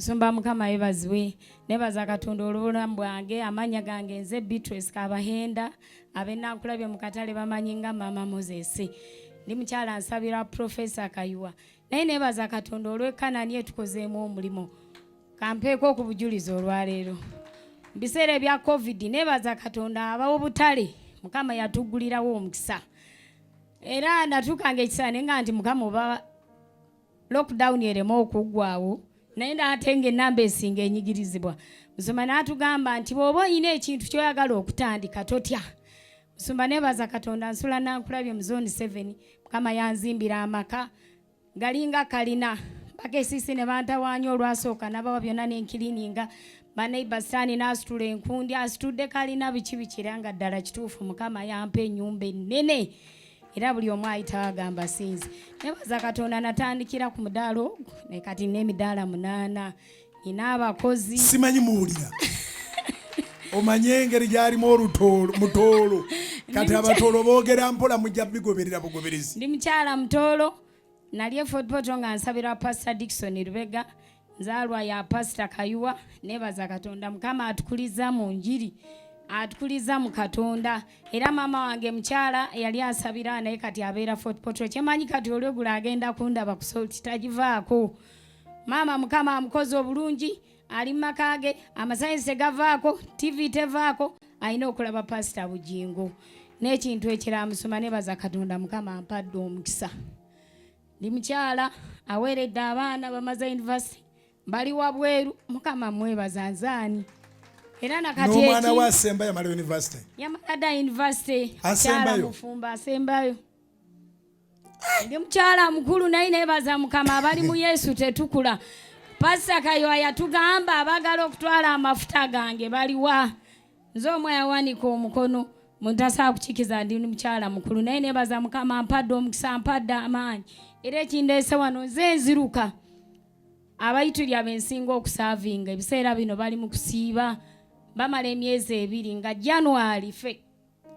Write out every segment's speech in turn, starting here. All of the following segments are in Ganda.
Musumba, Mukama yebazibwe. Nebaza Katonda olw'obulamu bwange. Amannya gange nze Beatrice Kabahenda, ab'Enankulabye mu katale bamanyi nga Mama Moses. Ndi mukyala nsabira Profesa Kayiwa, naye nebaza Katonda olw'Ekanani etukozeemu omulimu. Kampeeko ku bujulizi olwaleero. Mu biseera ebya COVID, nebaza Katonda, ab'obutale Mukama yatuggulirawo omukisa, era natuukanga ekiseera naye nga nti, "Mukama, oba lockdown ereme okuggwawo," naye ate ng'ennamba esinga enyigirizibwa. Musumba n'atugamba nti bw'oba olina ekintu ky'oyagala okutandika, totya. Musumba, nebaza Katonda, nsula Nankulabye mu Zone 7. Mukama yanzimbira amaka galinga kalina bakesisi ne bantawaanya. Olwasooka nabawa byonna nenkirininga baneiba saani n'asitula enkundi, asitudde kalina biki biki, era nga ddala kituufu Mukama yampa ennyumba ennene, era buli omu ayitawo agamba sinzi. Nebaza Katonda, natandikira ku mudaala ogwo ne kati n'emidaala 8, nina abakozi. Simanyi muwulira, omanye engeri gyalimu olutoolo mutoolo. Kati abatoolo boogera mpola, mujja bigoberera bugoberezi. Ndi mukyala mutoolo. Nali e Fort Portal nga nsabira Pastor Dickson Lubega, nzaalwa ya Pasita Kayuwa. Nebaza Katonda, Mukama atukuliza mu njiri, atukuliza mu Katonda. Era maama wange mukyala yali asabira, naye kati abeera Fort Portal. Kyemanyi kati olwegula agenda kundaba ku Salt, tagivaako. Maama Mukama amukoze obulungi, ali mu maka ge, amasanyizi tegavaako, TV tevaako, alina okulaba Pasita Bugingo. N'ekintu ekirala musoma, nebaza Katonda, Mukama ampadde omukisa. Ndi mukyala aweeredde abaana bamaze university, bali wabweru. Mukama mwebaza nzaani era nakati N'omwana we asemba yamala university? Yamala dda university. Asembayo? Mukyala mufumbo asembayo. Ndi mukyala mukulu, naye nebaza Mukama, abali mu Yesu tetukula. Pasita Kayiwa yatugamba, "Abagala okutwala amafuta gange baliwa?" Nze omu yawanika omukono. Muntu kukikiza, ndi mukyala mukulu, naye nebaza Mukama, mpadde omukisa, mpadde amaanyi. Era ekindeese wano, nze nziruka abayitulya bensinga okusaavinga. Ebiseera bino bali mu kusiiba, bamala emyezi 2 nga January fe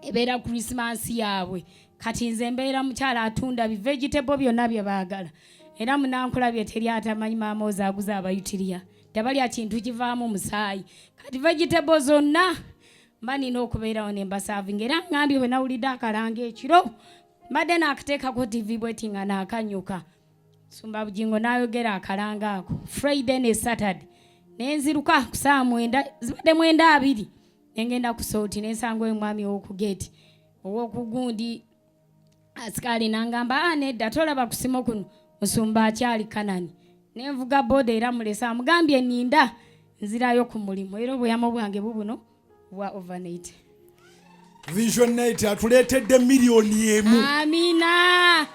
ebeera Krisimansi yaabwe. Kati nze mbeera mukyala atunda bivegetable byonna bye baagala, era munankulabye teri atamanyi maama ozaaguza abayutiriya, tebalya kintu kivaamu musaayi. Kati vegetable zonna mba nina okubeerawo ne mbasaavinga. Era ngambye, bwe nawulidde akalanga ekiro, mbadde naakateekako TV bweti nga naakanyuka, Sumba Bugingo n'ayogera akalanga ako Friday ne Saturday, nenziruka ku saa 9, zibadde 9:20, nengenda ku Salt, nensanga oyo mwami ow'okugeeti ow'okugundi asikaali, nangamba, "A nedda, tolaba kusimo kuno, musumba akyali Kanani." Nenvuga boda, era mulese amugambye ninda nzirayo ku mulimu. Era obuyamo bwange bubuno bwa overnight. Vision Night atuleetedde 1 million. Amina.